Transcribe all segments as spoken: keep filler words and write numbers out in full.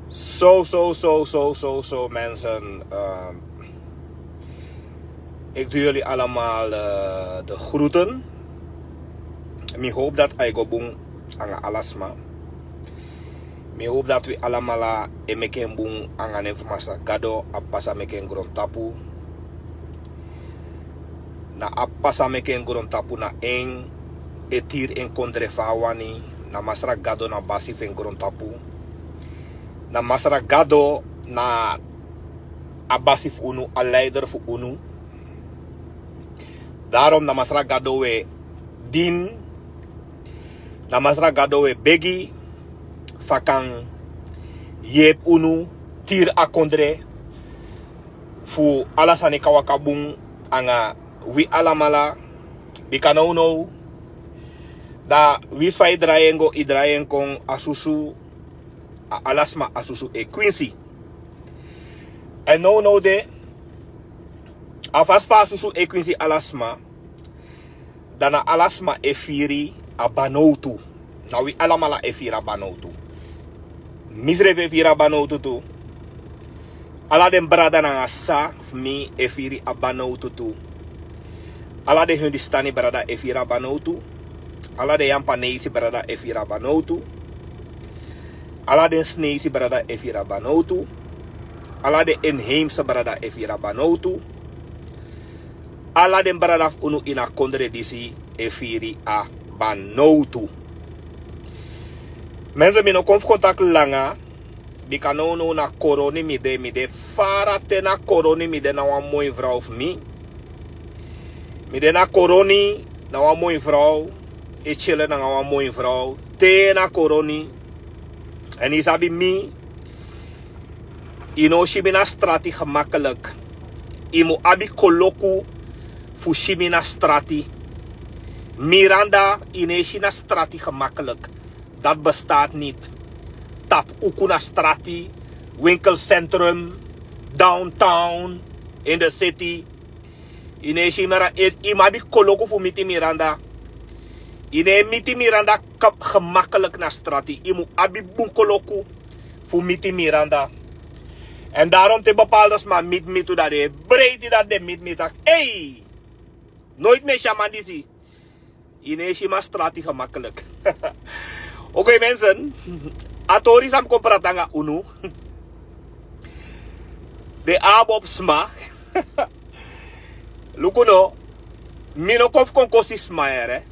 Zo, zo, zo, zo, zo, zo, mensen. Ehm, ik doe jullie allemaal eh, de groeten. Mi hoop dat a e go bun nanga ala sma. Mi hoop dat wi alamala e meki en bun nanga nen fu Masra Gado, a pasa meki en grontapu. Na a pasa meki en grontapu na en e tiri en kondre fa a wani. Na Masra Gado na basi fu en grontapu. Na Masra Gado na a basi fu unu, a leider fu unu. Daarom na Masra Gado we din. Na Masra Gado we begi fa a kan yepi unu tiri a kondre fu ala sani kan waka bun nanga wi alamala. Bika nownow, da winsi fa i drai en go, i drai en kon, a susu, a ala sma a susu e kwinsi. Èn nownow de, a fasi fa a susu e kwinsi ala sma, dan na ala sma e firi a banowtu. Na wi alamala e firi a banowtu. Mi srefi e firi a banowtu tu. Ala den brada nanga sisa fu mi e firi a banowtu tu. Ala den Hindustani brada e firi a banowtu. Ala den Yampaneisi brada e firi a banowtu. Ala den Sineisi brada e firi a banowtu. Ala den inheemse brada e firi a banowtu. Ala den brada fu unu ini a kondre disi e firi a banowtu. Mensen, mi no kon fu kon taki langa. Bika nownow na koroni mi de, mi de fara te na koroni mi de, na wan moi vrouw fu mi. Mi de na koroni, na wan moi vrouw. E tyele nanga wan moi vrouw te na koroni. Èn i sabi mi, i no o si mi na strati gemakkelijk. I mu abi koloku fu si mi na strati. Miranda, i no e si na strati gemakkelijk. Dat bestaat niet. Tapu uku na strati, winkelcentrum, downtown, in the city. I no e si Miranda, i mu abi koloku fu miti Miranda. I no e miti Miranda gemakkelijk na strati. I mu abi bun koloku fu miti Miranda. Èn daarom te bepaalde sma miti mi tu, dan den e breiti, dan den miti mi taki: ei, nooit mi e si a man disi. I no e si mi na strati gemakkelijk. Oké, mensen, a tori san mi kon prati nanga unu. Den ABOP sma. Luku no, mi no kon fu kon kosi sma, yere.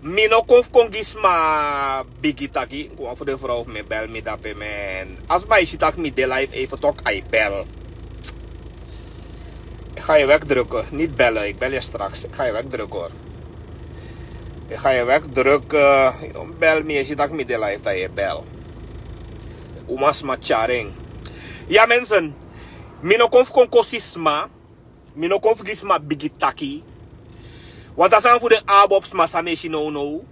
Mi no kon fu kon gi sma bigi taki. Wan fu den vrouw fu mi e bel mi dape, man. A sma e si taki mi de live, even tok, a e bel. Ik ga je wegdrukken. Niet bellen, ik bel je straks. Ik ga je wegdrukken, hoor. Ik ga je wegdrukken. You don't bel me, e si taki mi de live, dan je bel. Uma sma tyaring. Ya, mensen. Mi no kon fu kon kosi sma. Mi no kon fu gi sma bigi taki. Want a sani fu den ABOP sma san mi e si nownow,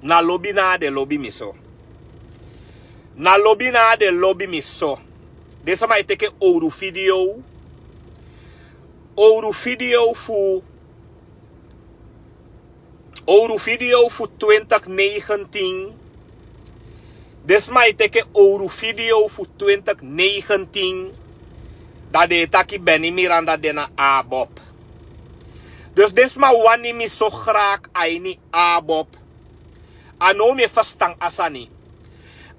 na lobi na den lobi mi so. Na lobi na den lobi mi so. Den sma e teke owru video. Owru video fu, owru video fu twintig negentien. Den sma e teke owru video fu twintig negentien. Dan den e taki Benny Miranda de na ABOP. Dus den sma wani mi so graag a ini ABOP. A now mi e ferstan a sani.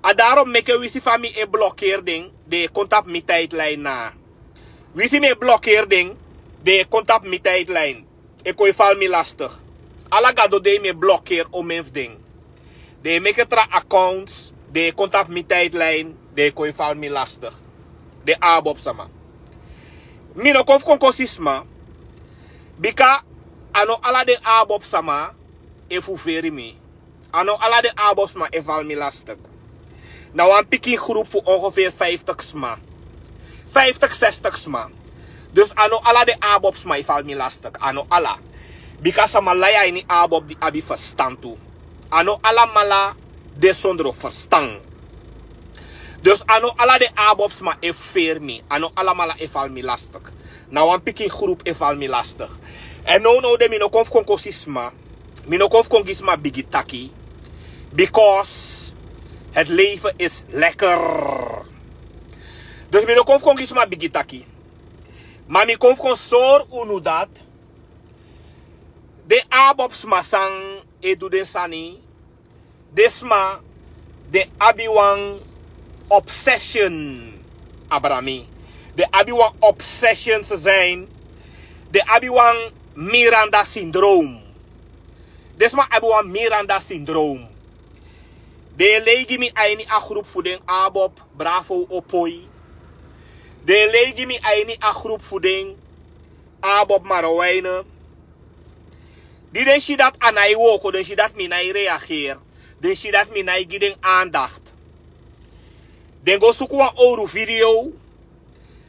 A daarom meke winsi fa mi e blokeri den, den e kon tapu mi tijdlijn na. Winsi mi e blokeri den, den e kon tapu mi tijdlijn. E kon e fali mi lastig. Ala Gado dei mi e blokeri omeni fu den. Den e meke tra accounts, den e kon tapu mi tijdlijn, den e kon e fali mi lastig. Den ABOP sama. Mi no kon fu kon kosi sma. Bika a no ala den ABOP sama e fuferi mi. A no ala den ABOP sma e fali mi lastig. Na wan pikin groep fu ongeveer vijftig sma. Vijftig, zestig sma. Dus a no ala den ABOP sma e fali mi lastig. A no ala. Bika sama lai a ini ABOP di abi ferstan tu. A no alamala de sondro ferstan. Dus a no ala den ABOP sma e fuferi mi. A no alamala e fali mi lastig. Na wan pikin groep e fali mi lastig. Èn nownow de mi no kon fu kon kosi sma. Mi no kon fu kon gi sma bigi taki. Because Het leven is lekker. Dus mi no kon fu kon gi sma bigi taki. Ma mi kon fu kon sori unu dati den ABOP sma san e du den sani. Den sma den abi wan obsession abra mi. Den abi wan obsession, ze zijn. Den abi wan Miranda syndroom. Den sma abi wan Miranda syndroom. Den e lei gi mi a ini a grupu fu den ABOP, Bravo Opoi. Den e lei gi mi a ini a grupu fu den ABOP, Marowijnen. Di den si dati a nái wooko, den si dati mi nái reageer, den si dati mi nái gi den aandacht. Den go suku wan owru video.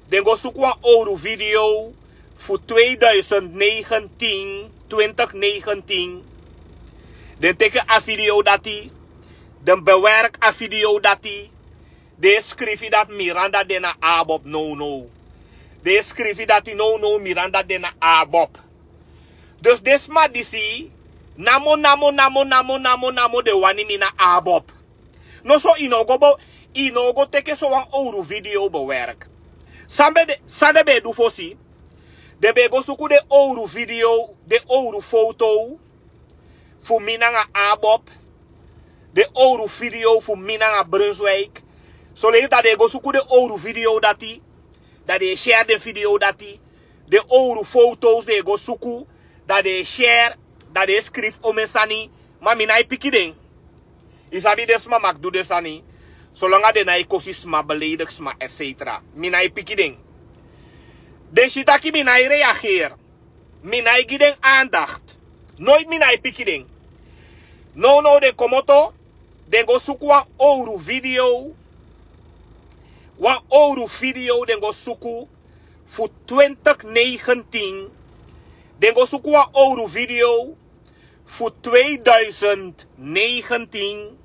Den go suku wan owru video fu tweeduizend negentien, twintig negentien. Den teke a video dati. Den bewerk a video dati. Den e skrifi dati Miranda de na ABOP nownow. Den e skrifi dati nownow Miranda de na ABOP. Dus den sma disi namo namo namo namo namo namo den wani mi na ABOP. Noso i no go bo, i no go teke so wan owru video bewerk. San be de, san den be e du fosi? Den be e go suku den owru video, den owru foto fu mi nanga ABOP. Den owru video fu mi nanga Brunswijk. Soleisi dati den e go suku den owru video dati. Dati den e share den video dati. Den owru foto's den e go suku. Dati den e share. Dati den e skrifi omeni sani. Ma mi nái piki den. I sabi den sma mag du den sani. Solanga den nái kosi sma, beleidigi sma, etcetera. Mi nái piki den. Den si taki mi nái reageer. Mi nái gi den aandacht. Noiti mi nái piki den. Nownow den komoto. Den go suku wan owru video. Wan owru video den go suku fu twintig negentien. Den go suku wan owru video fu tweeduizend negentien.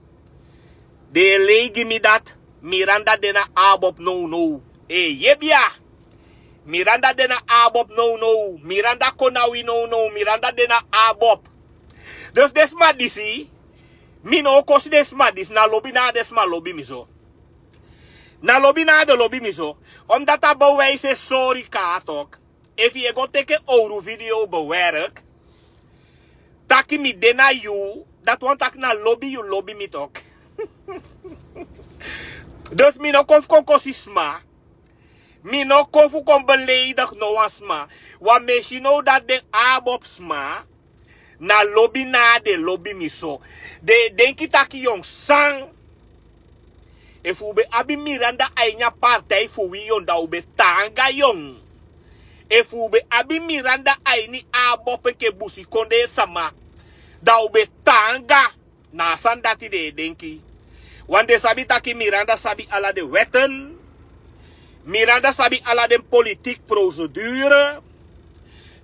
Den e lei gi mi dati Miranda de na ABOP nownow. E yebia. Miranda de na ABOP nownow. Miranda kon na wi nownow. Miranda de na ABOP. Dus den sma disi, mi no o kosi den sma disi, na lobi nanga den sma lobi mi so. Na lobi nanga den lobi mi so. Omdat a bewijs e sori katok. Efu yu e go teke owru video bewerk taki mi de na yu, dati wani taki na lobi yu lobi mi tok. Dus mi no kon fu kon kosi sma. Mi no kon fu kon beleidigi no wan sma. Wan mi e si now dati den ABOP sma, na lobi nanga den lobi mi so. Den e denki taki yon san. Efu u be abi Miranda a ini a partij fu wi yon, dan u be taanga yon. Efu u be abi Miranda a ini ABOP enke busikondee sama, dan u be taanga. Na a sani dati den e denki. Want den sabi taki Miranda sabi ala den wetten. Miranda sabi ala den politiek procedure.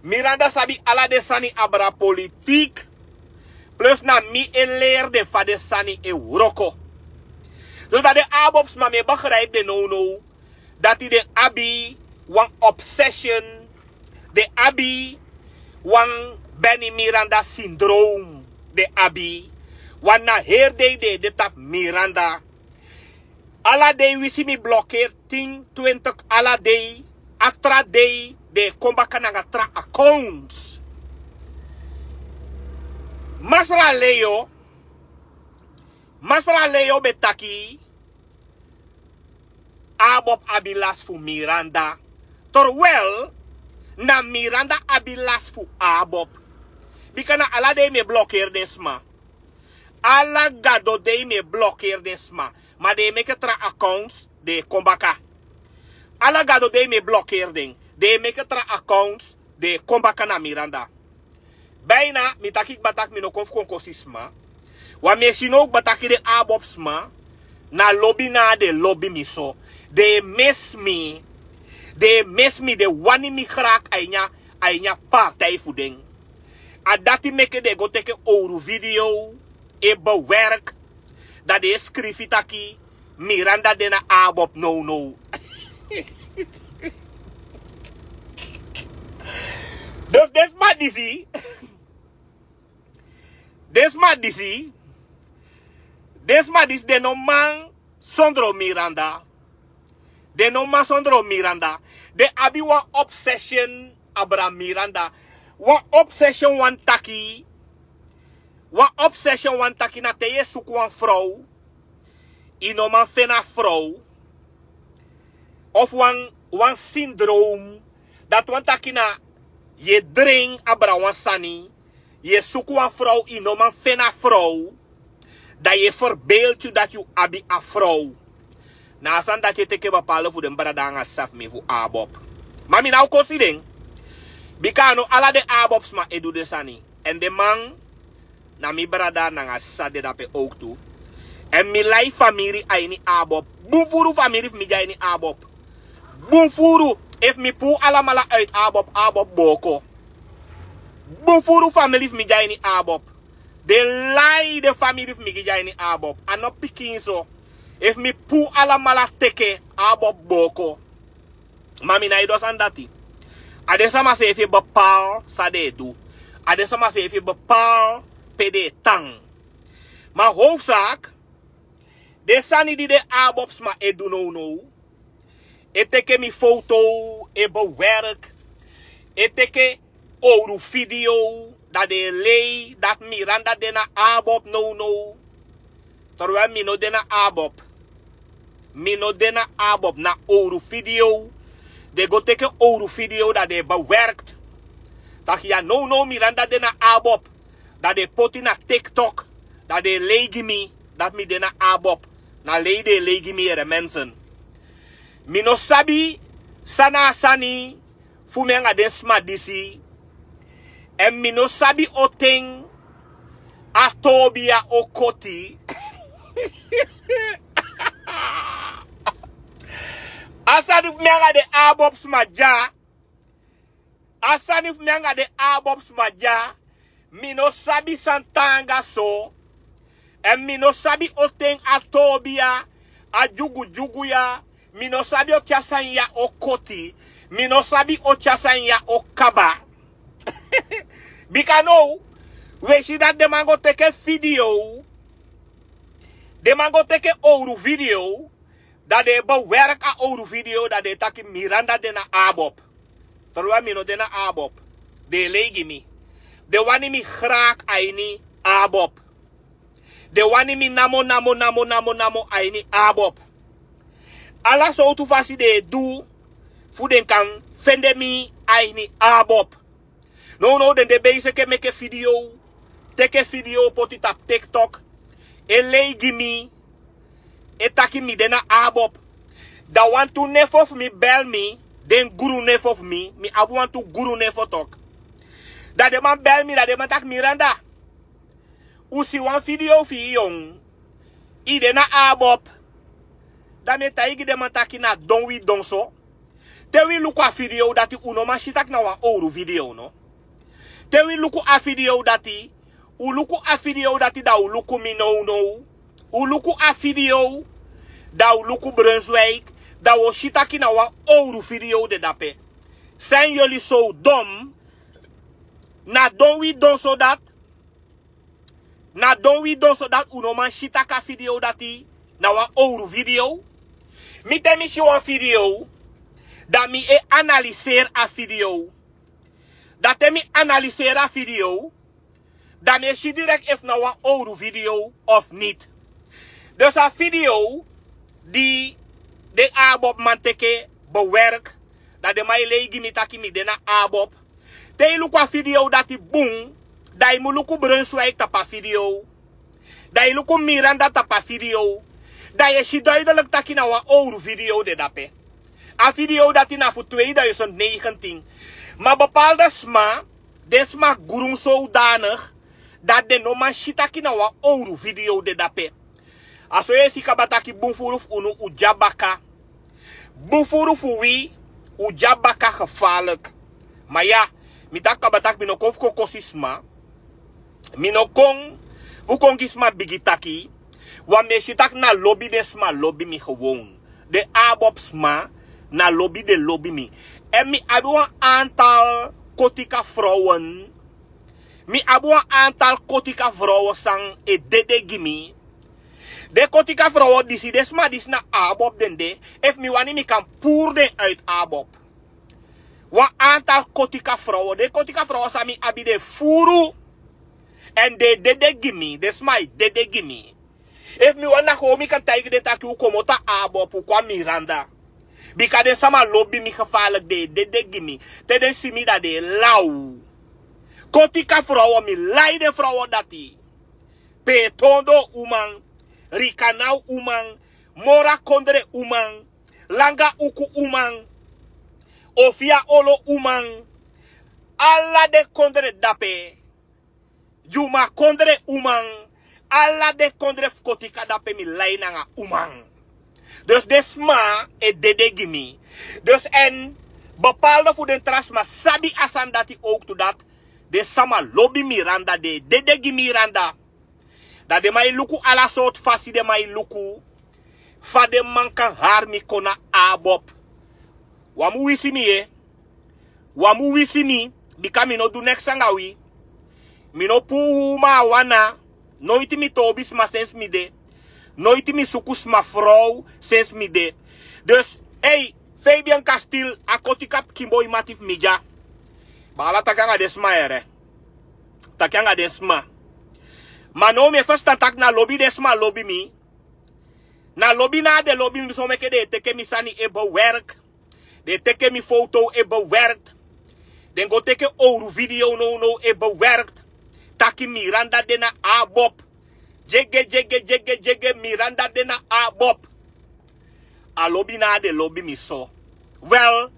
Miranda sabi ala den sani abra politiek. Plus na mi e leri den fa den sani e wroko. Dus dati den ABOP sma, mi e begrijp den nownow. Dati den abi wan obsession. Den abi wan Benny Miranda syndroom. Den abi wan, na heri dei den e de tapu Miranda. Ala dei wi si mi blokeri tin, twintig, ala dei. A tra dei den e kon baka nanga tra accounts. Masra Leo, Masra Leo be taki ABOP abi lasi fu Miranda. Terwijl na Miranda abi lasi fu ABOP. Bika na ala dei mi e blokeri den sma. Ala gado dei mi e blokeri den sma. Ma den e meke tra accounts, den e kon baka. Ala gado dei mi e blokeri den. Den e meke tra accounts, den e kon baka na Miranda. Bijna mi taki kba taki mi no kon fu kon kosi sma. Wan mi e si now kba taki den ABOP sma, na lobi nanga den lobi mi so. Den e mesi mi. Den e mesi mi, den wani mi graag a ini a, a ini a partij fu den. A dati meke den e go teke owru video e bewerk. Dan den e skrifi taki Miranda de na ABOP nownow. Dus den sma disi, den sma disi, Den sma disi den no man sondro Miranda. Den no man sondro Miranda. Den abi wan obsession abra Miranda. Wan obsession wani taki. Wan obsession wani taki na te yu e suku wan frow, yu no man feni a frow. Of wan, wan syndroom. Dati wani taki na yu e dren abra wan sani. Yu e suku wan frow, yu no man feni a frow. Dan yu e verbeeld yu dati yu abi a frow. Na a sani dati e teke bepaalde fu den brada nanga sisa fu mi fu ABOP. Ma mi ná o kosi den. Bika a no ala den ABOP sma e du den sani. Èn den man na mi brada nanga sisa de dape owktu. Èn mi lai famiri a ini ABOP. Bun furu famiri fu mi de a ini ABOP. Bun furu. Efu mi puu alamala uit ABOP, ABOP booko. Bun furu famiri fu mi de a ini ABOP. Den lai den famiri fu mi gi de a ini ABOP. A no pikinso. Efu mi puu alamala teke, ABOP booko. Ma mi ná e du a sani dati. A den sama seefi e bepaal san den e du. A den sama seefi e bepaal pe den e tan. Ma hoofzaak, den sani di den ABOP sma e du nownow, e teke mi foto, e bewerk, e teke owru video, dan den e lei dati Miranda de na ABOP nownow. Terwijl mi no de na ABOP. Mi no de na ABOP, na owru video. Den go teke owru video dan den e bewerk. Taki ya nownow Miranda de na ABOP. Dan den e poti na TikTok. Dan den e lei gi mi dati mi de na ABOP. Na lei den e lei gi mi, yere mensen. Mi no sabi san na a sani fu mi anga den sma disi. Èn mi no sabi on ten a toobi ya o koti. A sani fu mi anga den ABOP sma dya. A sani fu mi anga den ABOP sma dya. Mi no sabi san taanga so. Èn mi no sabi on ten a toobi ya, a dyugudyugu ya. Mi no sabi on ten a sani ya o koti. Mi no sabi on ten a sani ya o kaba. Bika now, wi e si dati den man go teke video. Den man go teke owru video. Dan den e bewerk a owru video, dan den e taki Miranda de na ABOP. Terwijl mi no de na ABOP. Den e lei gi mi. Den wani mi graag a ini ABOP. Den wani mi namo, namo, namo, namo, namo a ini ABOP. Ala sowtu fasi den e du fu den kan fende mi a ini ABOP. Nownow den de bezig e meke video, teke video poti tapu TikTok, e lei gi mi, e taki mi de na ABOP. Dan wantu nefo fu mi bel mi, den guru nefo fu mi, mi abi wantu guru nefo tok. Dan den man bel mi, dan den man taki Miranda, un si wan video fi yu, yu de na ABOP. Dan mi e taigi den man taki na don wi don so. Te wi luku a video dati, un no man si taki na wan owru video, no? Te wi luku a video dati, un luku a video dati, dan un luku mi nownow. Un luku a video, dan un luku Brunswijk, dan un o si taki na wan owru video de dape. San yoli so dom, na don wi don so dati. Na don wi don so dati un no man si taki a video dati na wan owru video. Mi te mi si wan video, dan mi e analiseri a video. Dan te mi analiseri a video, dan mi e si direkt efu na wan owru video of niti. Dus a video di den ABOP man teke bewerk, dan den man e lei gi mi taki mi de na ABOP. Te yu luku a video dati bun, dan yu mu luku Brunswijk tapu a video. Dan yu luku Miranda tapu a video. Dan yu e si duidelijk taki na wan owru video de dape. A video dati na fu tweeduizend negentien. Ma bepaalde sma, den sma grun zodanig dati den no man si taki na wan owru video de dape. A so yu e si kaba taki bun furu fu unu, un dya baka. Bun furu fu wi, un dya baka gevaarlijk. Ma ya, mi taki kaba taki mi no kon fu kon kosi sma. Mi no kon fu kon gi sma bigi taki. Wan mi e si taki na lobi den sma lobi mi gewoon. Den ABOP sma, na lobi den lobi mi. Èn mi abi wan aantal kotika vrouwen. Mi abi wan aantal kotika vrouwen san e dede gi mi. Den kotika frowo disi, den sma disi na abob den de. Efu mi wani mi kan puru den uit abob. Wan antal kotika frowo, den kotika frowo san mi abi den furu. Èn den e dede gi mi, den sma e dede gi mi. Efu mi wani na how mi kan taigi den taki un komoto a abob un kon a miranda. Bika den sama lobi mi gefaliki, den e dede gi mi. Te den si mi dan den e law. Kotika frowo, mi lai den frowo dati. Petondo uman, rikanau uman, mora kondre uman, langa uku uman, ofia olo uman, ala den kondre dape, dyuma kondre uman, ala den kondre fu kotika dape mi lai nanga uman. Dus den sma e dede gi mi. Dus èn bepaalde fu den tra sma sabi a sani dati owktu dati. Den sama lobi miranda, den e dede gi miranda. Dan den man e luku ala sortu fasi, den man e luku fa den man kan hari mi kon na abob. Wan mu wisi mi ye. Wan mu wisi mi, bika mi no du neks anga wi. Mi no puru wan a wan na. Noiti mi toobi sma sensi mi de. Noiti mi suku sma frow sensi mi de. Dus ei, Fabian Kastil, a kotika pikin boi mati fu mi dya. Baala, taki anga den sma yere. Taki anga den sma. Ma now mi e ferstan taki na lobi den sma lobi mi. Na lobi na den lobi mi, so meke den e teke mi sani e bewerk. Den e teke mi foto e bewerk. Den go teke owru video nownow e bewerk. Taki miranda de na abob. Dyege dyege dyege dyege, miranda de na abob. A lobi na den lobi mi so. Wel,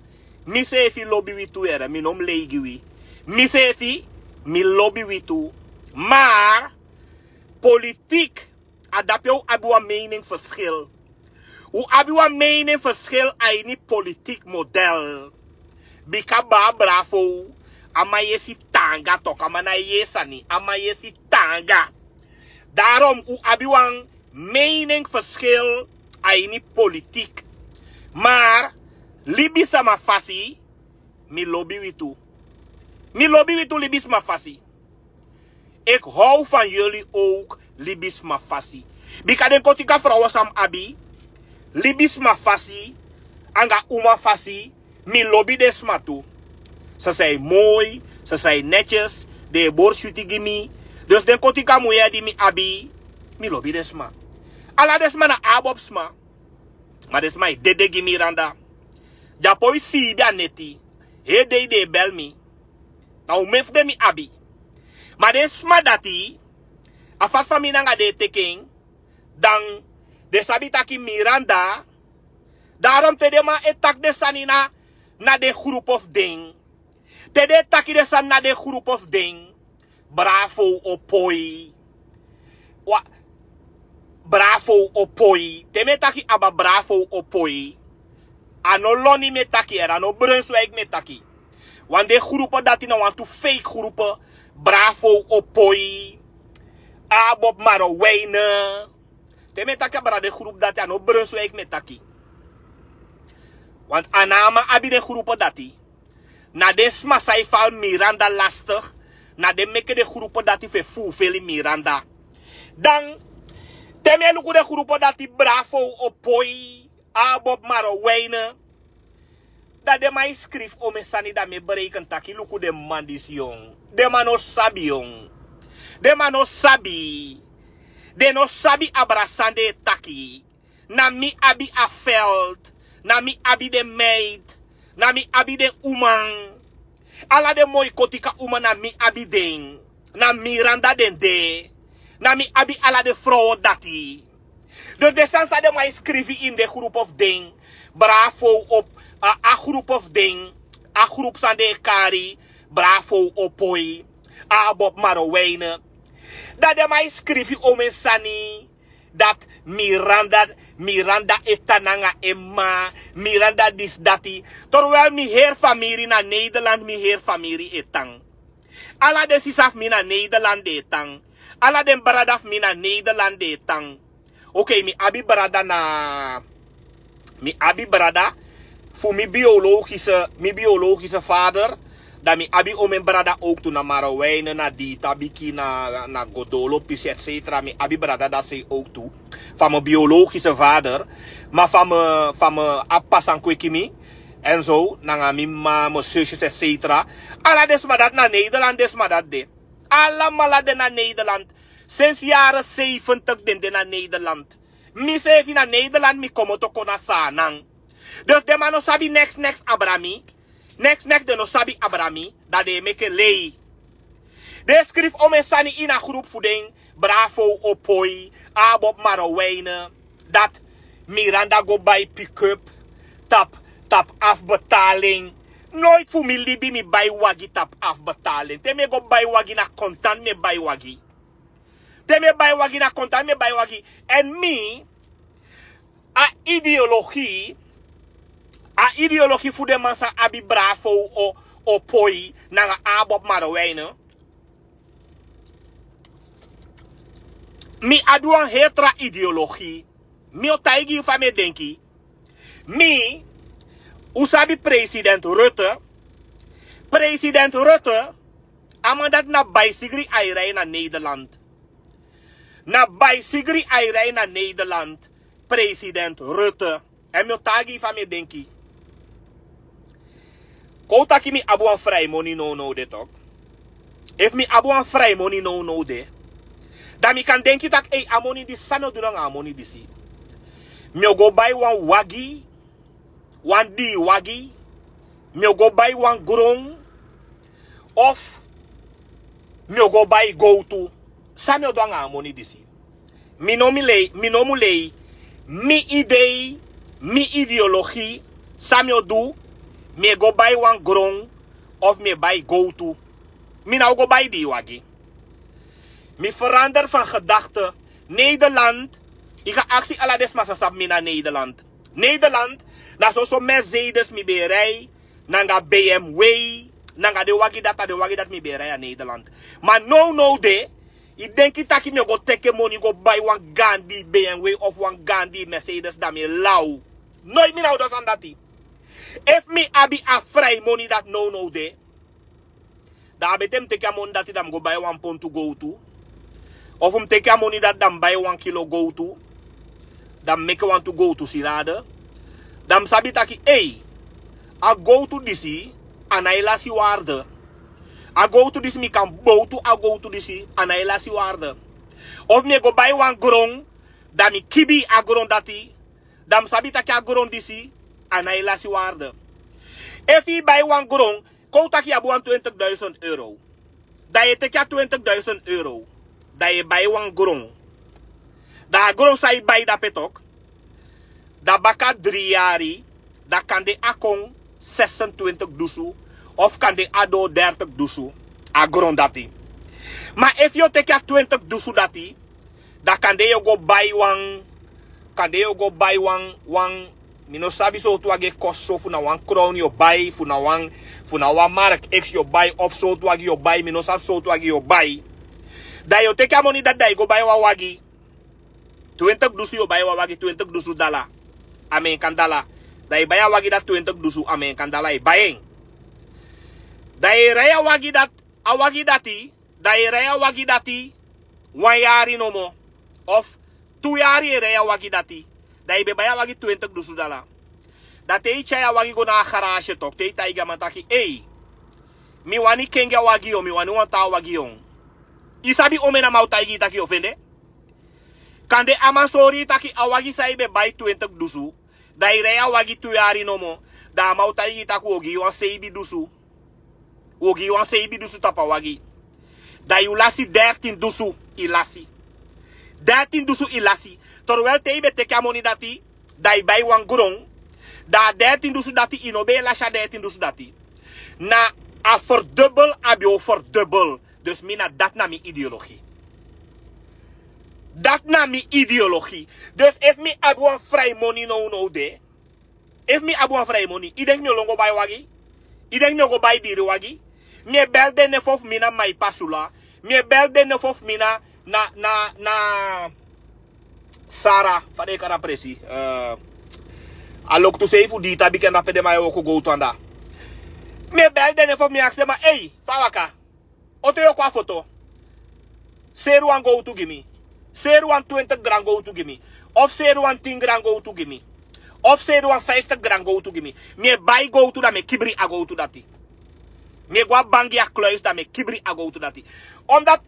mi seefi lobi wi tu yere, mi no mu lei gi wi. Mi seefi, mi lobi wi tu. Maar politik, a dape un abi wan mening verschil. Un abi wan mening verschil a ini politik model. Bika baa Bravo, a man yesi taanga tok, a man na yesi sani, a man yesi taanga. Daarom un abi wan mening verschil a ini politik. Maar libisma fasi, mi lobi wi tu. Mi lobi wi tu libisma fasi. Ik hou van jullie ook, libisma fasi. Bika den kotika frowo san mi abi, libisma fasi, anga uman fasi, mi lobi den sma tu. Ze zijn mooi, ze zijn netjes, den e bori switi gi mi. Dus den kotika muya di mi abi, mi lobi den sma. Ala den sma na abob sma. Ma den sma e dede gi miranda. Dyapo e siibi a neti. Heri dei den e bel mi. Na omen fu den mi abi. Ma den sma dati, a fasi fa mi nanga den e teke en, dan den sabi taki miranda. Daarom te den man e taki den sani na, na den grupu fu den. Te den e taki den sani na den grupu fu den, Bravo o poi. Wa, Bravo o poi. Te mi e taki abra Bravo o poi, a no loni mi e taki, a no Brunswijk mi e taki. Want den grupu dati na wantu fake grupu. Bravo o poi. Abob Marowijne. Te mi e taki abra den grupu dati, a no Brunswijk mi e taki. Want a no a man abi den grupu dati. Na den sma san e fali Miranda lastig, na den meke den grupu dati fu e fufeli Miranda. Dan, te mi e luku den grupu dati, Bravo o poi, Abob Marowijne. Dan den man e skrifi omen sani, dan mi e bereken taki luku den man disi yon. Den man no sabi yon. Den man no sabi. Den no sabi abra san den e taki. Na mi abi a veld, na mi abi den meid, na mi abi den uman. Ala den moi kotika uman na mi abi den. Na Miranda den de. Na mi abi ala den frow dati. Dus den sani san den man e skrifi ini den grupu fu den, Bravo o, a, a grupu fu den, a grupu san den e kari, Bravo o poi, Abob Marowijne. Dan den man e skrifi omen sani, dati Miranda, Miranda e tan nanga en mma, Miranda disi dati. Terwijl mi heri famiri na Nederland, mi heri famiri e tan. Ala den sisa fu mi na Nederland den e tan. Ala den brada fu mi na Nederland den e tan. Oké, mi abi brada na, mi abi brada fu mi biologische, mi biologische vader. Dan mi abi omen brada ook tu na Marowijne, na Dita Biki, na, na Godolo, Pisi, et cetera. Mi abi brada dati sei ook tu. Fa mi biologische vader, ma fa mi fa mi abi pasa kweki mi, en so nanga mi mama, mi sesi, etcetera. Ala den sma dati na Nederland den sma dati de. Alamala de na Nederland. Sensi yari seifentik den de na Nederland. Mi sefi na Nederland mi komoto kon na Saanan. Dus den man no sabi neks neks abra mi. Neks neks den no sabi abra mi, dan den e meke lei. Den e skrifi omen sani ini a grupu fu den, Bravo Opoi, Abob Marowijne, dati Miranda go bai pikup tapu tapu afbetaling. Noiti fu mi libi mi bai wagi tapu afbetaling. Te mi e go bai wagi na kontanti mi e bai wagi. Te mi e bai wagi na kontanti mi e bai wagi. Èn mi, a ideologi, a ideologi fu den man san abi Bravo Opoi nanga Abob Marowijne. Mi abi wan heri tra ideologi. Mi o taigi yu fa mi e denki. Mi, un sabi president Rutte. President Rutte, a man dati na baisigri a e rei na Nederland. Na baisigri a e rei na Nederland, president Rutte. Èn mi o taigi yu fa mi e denki. Kon un taki mi abi wan frai moni nownow de tok. Efu mi abi wan frai moni nownow de, dan mi kan denki taki ei, a moni disi, san mi o du nanga a moni disi? Mi o go bai wan wagi, wan dii wagi. Mi o go bai wan gron, of mi o go bai gowtu. San mi o du nanga a moni disi? Mi no mi lei mi no mu lei. Mi idei, mi ideologi, san mi o du? Mi e go bai wan gron, of mi e bai gowtu. Mi na o go bai dii wagi. Mi ferander fan gedakte. Nederland, yu kan aksi ala den sma san sabi mi na Nederland. Nederland, na soso mercedes mi ben e rei, nanga bmw, nanga den wagi dati a den wagi dati mi ben e rei a Nederland. Ma nownow de, yu denki taki mi o go teki moni go bai wan gandi bmw of wan gandi mercedes, dan mi e law. Noiti mi na o du a sani dati. Efu mi abi a frai moni dati nownow de, dan a bete mi teki a moni dati dan mi go bai wan pontu gowtu. Ofu mi teki a moni dati dan mi bai wan kilo gowtu. Dan mi meke wantu gowtu sirade. Dan mi sabi taki ei, a gowtu disi, a nái lasi warde. A gowtu disi mi kan bowtu a gowtu disi, a nái lasi warde. Ofu mi e go bai wan gron, dan mi kibi a gron dati. Dan mi sabi taki a gron disi, a nái lasi warde. Efu yu bai wan gron, kon un taki yu abi wan twintig duisend euro. Dan yu e teki a twintig duisend euro, dan yu e bai wan gron. Dan a gron san yu bai dape tok, dan baka dri yari, dan kande a kon sesentwintig dusu, of kande a doo dertig dusu, a gron dati. Ma efu yu o teki a twintig dusu dati, dan kande yu o go bai wan, kande yu o go bai wan wan, mi no sabi sowtu wagi e kosi so, fu na wan kron yu o bai, fu na wan, fu na wan mark x yu o bai, of sowtu wagi yu o bai, mi no sabi sowtu wagi yu o bai. Dan yu o teki a moni dati dan yu go bai wan wagi. Twintig dusu yu o bai wan wagi, twintig dusu dala, Ameekan dala. Dan yu bai a wagi dati twintig dusu Ameekan dala, yu bai en. Dan yu e rei a wagi dati, a wagi dati, dan yu e rei a wagi dati wan yari nomo, of tu yari yu e rei a wagi dati. Dan yu ben bai a wagi twintig dusu dala. Dan te yu tyai a wagi go na a garage tok, te yu taigi a man taki ei, mi wani kengi a wagi yo, mi wani wan taa wagi yo. Yu sabi omeni a man o taigi yu taki yu o fende? Kande a man sori yu taki a wagi san yu ben bai twintig dusu, dan yu rei a wagi tu yari nomo, dan a man o taigi yu taki wi o gi yu wan seibi dusu. Wi o gi yu wan seibi dusu tapu a wagi. Dan yu lasi dertin dusu. Yu lasi dertin dusu, yu lasi. Terwel te yu ben teki a moni dati, dan yu bai wan gron, dan a dertin dusu dati yu no ben e lasi a dertin dusu dati. Na a ferdubel a ben o ferdubel. Dus mi na dati na mi ideologi. Dati na mi ideologi. Dus efu mi abi wan frai moni nownow de, efu mi abi wan frai moni, yu denki mi o lon go bai wagi? Yu denki mi o go bai diri wagi? Mi e bel den nefo fu mi na Maipasula. Mi e bel den nefo fu mi na, na, na, na Sara, fa den e kari a presi, a loktu sei fu di yu tabi ken na pe den man e woko gowtu anda. Mi e bel den nefo fu mi, aksi den man ei, fa a waka? Oto yu o kon a foto. Seri wan gowtu gi mi. Seri wan twintig gran gowtu gi mi. Of seri wan tin gran gowtu gi mi. Of seri wan fiftig gran gowtu gi mi. Mi e bai gowtu, dan mi e kibri a gowtu dati. Mi e go a bangi a kluis, dan mi e kibri a gowtu dati. Omdat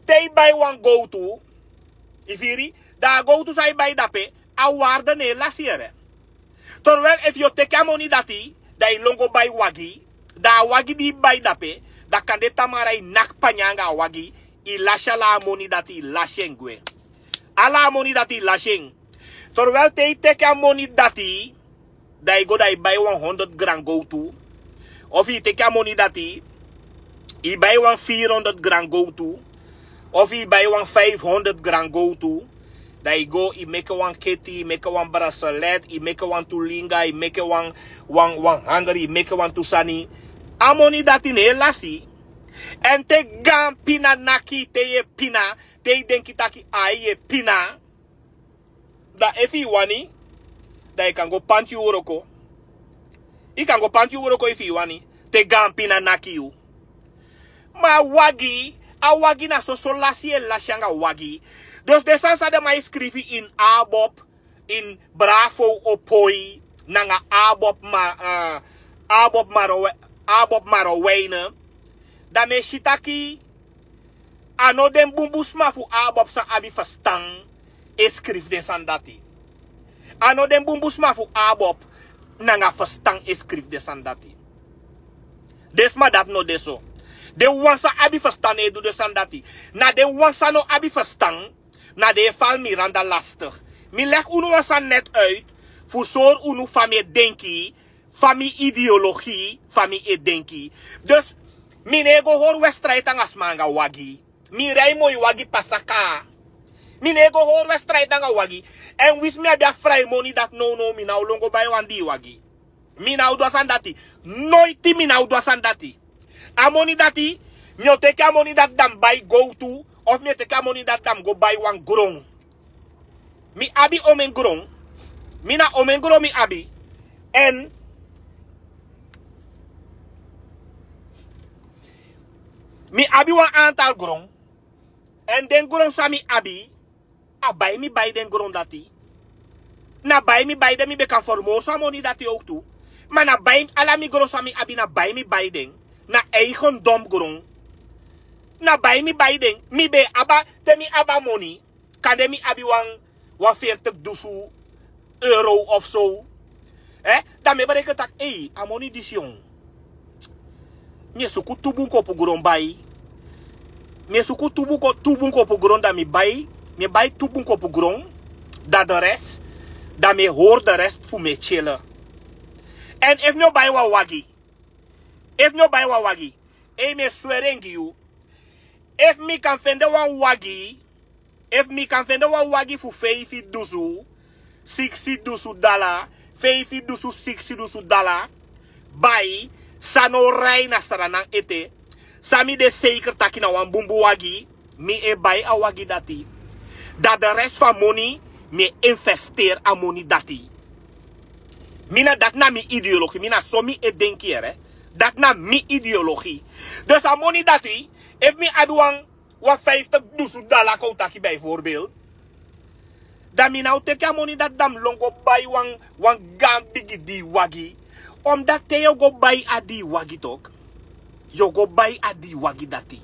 te i bai wan gowtu, i firi, dan a gowtu san i bai dape, a waarde no e lasi ere. Terwijl efu yu o teki a moni dati, dan i lon go bai wagi, dan a wagi di i bai dape, dan kande tamara i naki panya anga a wagi, i lasi ala a moni dati, i lasi en gwe. Ala a moni dati i lasi en. Terwijl te i teki a moni dati, dan i go dan i bai wan honderd gran gowtu. Of i teki a moni dati, i bai wan vierhonderd gran gowtu. Of i bai wan vijfhonderd gran gowtu. Dan i go, i meke wan keti, i meke wan bracelet, i meke wan tulinga, i meke wan, wan, wan hangri, i meke wan tu sani. A moni dati no e lasi. Èn te gaan pina naki, te yu e pina, te i denki taki ai yu e pina, dan efu i wani, dan i kan go panti yu wroko. I kan go panti yu wroko efu i wani, te gaan pina naki yu. Ma a wagi, a wagi na soso lasi e lasi anga wagi. Dus den sani san den man e skrifi ini ABOP, ini Bravo Opoi, nanga ABOP ma, eh, ABOP Marowe-, ABOP Marowijne. Dan mi e si taki a no den bunbun sma fu ABOP san abi ferstan e skrifi den sani dati. A no den bunbun sma fu ABOP nanga ferstan e skrifi den sani dati. Den sma dati no de so. Den wan san abi ferstan no e du den sani dati. Na den wan san no abi ferstan, na den e fal Miranda lastig. Mi leg unu wan sani net uit, fu sori unu fa mi e denki, fa mi ideologi, fa mi e denki. Dus, mi no e go hori wedstrijd anga sma anga wagi. Mi rij moi wagi pasa kaa. Mi no e go hori wedstrijd anga wagi. Èn winsi mi abi a frai moni dati nownow, mi ná o lon go bai wan dii wagi. Mi ná o du a sani dati. Noiti mi ná o du a sani dati. A moni dati, mi o teki a moni dati dan mi bai gowtu, of mi o teki a moni dati dan mi go bai wan gron. Mi abi omen gron. Mi na omen gron mi abi. Èn mi abi wan aantal gron. Èn den gron san mi abi, a bai mi bai den gron dati. Na bai mi bai den, mi be kan fermorso a moni dati owktu. Ma na bai, ala mi gron san mi abi, na bai mi bai den. Na eigendom gron. Na bai mi bai den. Mi be abi a, te mi abi a moni, kande mi abi wan, wan veertig dusu euro of so. Eh, dan mi e bereken taki, ei, a moni disi yon. Mi e suku tu bunkopu gron bai. Mi e suku tu bunko-, tu bunkopu gron dan mi bai. Mi e bai tu bunkopu gron. Dan de rest, dan mi e hori de rest fu mi e tyele. Èn efu mi o bai wan wagi. Efu mi o bai wan wagi. Ei, mi e sweri en gi yu. Efu mi kan fende wan wagi, efu mi kan fende wan wagi fu feifi dusu, siksi dusu dala, feifi dusu, siksi dusu dala, bai, san no rij na Sranan ete, san mi de seiker taki na wan bunbun wagi, mi e bai a wagi dati. Dan de rest fu a moni, mi e investeri a moni dati. Mi na, dati na mi ideologi, mi na so mi e denki yere. Dati na mi ideologi. Dus a moni dati, efu mi abi wan, wan vijftig dusu dala, kon un taki bijvoorbeeld, dan mi ná o teki a moni dati dan mi lon go bai wan, wan gaan bigi dii wagi. Omdat te yu o go bai a dii wagi tok, yu o go bai a dii wagi dati.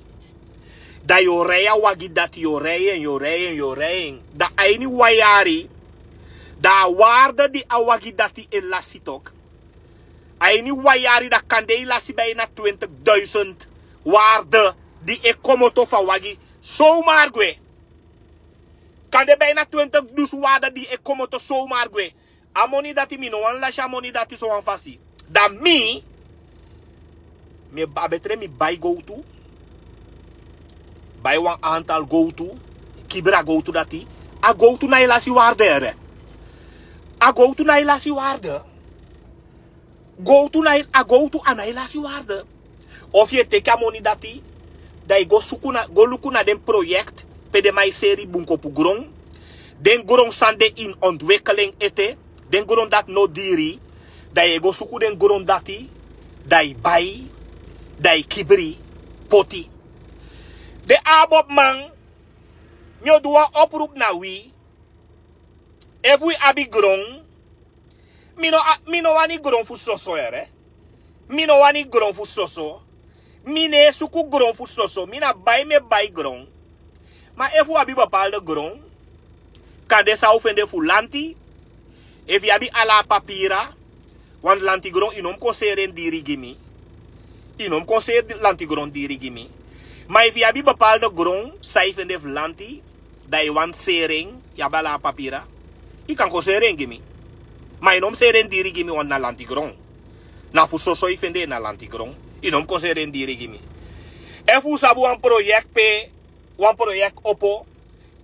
Dan yu o rij a wagi dati, yu o rij en, yu o rij en, yu o rij en. Dan a ini wan yari, dan a waarde di a wagi dati e lasi tok. A ini wan yari dan kande i lasi bijna twintig duizend waarde di e komoto fu a wagi zomaar gwe. Kande bijna twintig dusu waarde di e komoto zomaar gwe. A moni dati mi no wani lasi a moni dati so wan fasi. Dan mi, mi e ba-, a betre mi bai gowtu. Bai wan aantal gowtu. Kibri a gowtu dati. A gowtu ná e lasi waarde, yere. A gowtu ná e lasi waarde. Gowtu ná e, a gowtu a ná e lasi waarde. Of yu e teki a moni dati, dan yu go suku na, go luku na den proyekti pe den man e seri bunkopu gron. Den gron san de ini ontwikkeling ete, den gron dati no diri, dan yu e go suku den gron dati, dan yu bai, dan yu kibri, poti. Den ABOP man, mi o du wan oproep na wi. Efu wi abi gron, mi no a- mi no wani gron fu soso ere. Mi no wani gron fu soso. Mi no e suku gron fu soso, mi na bai mi e bai gron. Ma efu wi abi bepaalde gron, kande san un fende fu lanti. Efu yu abi ala a papira, wan lantigron yu no mus kon seri en diri gi mi. Yu no mus kon seri lantigron diri gi mi. Ma efu yu abi bepaalde gron san yu fende fu lanti, dan yu wani seri en, yu abi ala a papira, yu kan kon seri en gi mi. Ma yu no mus seri en diri gi mi, want na lantigron. Na fu soso yu fende en, na lantigron. Yu no mus kon seri en diri gi mi. Efu un sabi wan proyek pe wan proyek opo,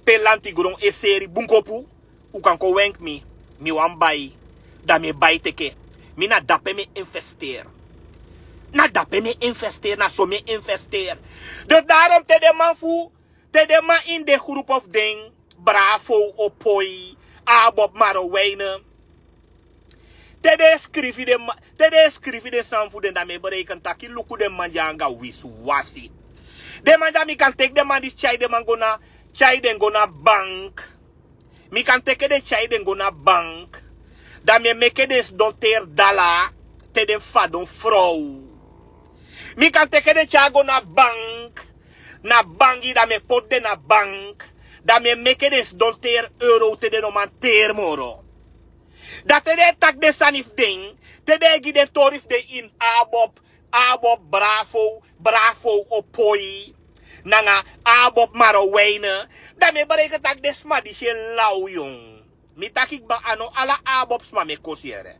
pe lantigron e seri bunkopu, un kan kon wenk mi. Mi wani bai, dan mi e bai teke. Mi na dape mi e investeri. Na dape mi e investeri, na so mi e investeri. Dus darom te den man fu, te den man ini den grupu fu den, Bravo, Opoi, Abob, Marowijne, te den e skrifi den ma- te den e skrifi den sani fu den, dan mi e bereikeni taki luku den man dya anga wisiwasi. Den man dya mi kan teki den man disi tyai den man go na, tyai den go na bank. Mi kan teke den tyai den go na bank. Dan mi e meke den sidon teri dala te den fadon frow. Mi kan teke den tyai go na bank, na bangi, dan mi e poti den na bank. Dan mi e meke den sidon teri euro te den no man teri moro. Dan te den e taki den sani fu den, te den e gi den tori fu den ini Abob, Abob, Bravo, Bravo, Opoi, nanga Abob, Marowijne, dan mi e bereikeni taki den sma disi e law, yon. Mi taki kba, a no ala Abob sma mi e kosi ere.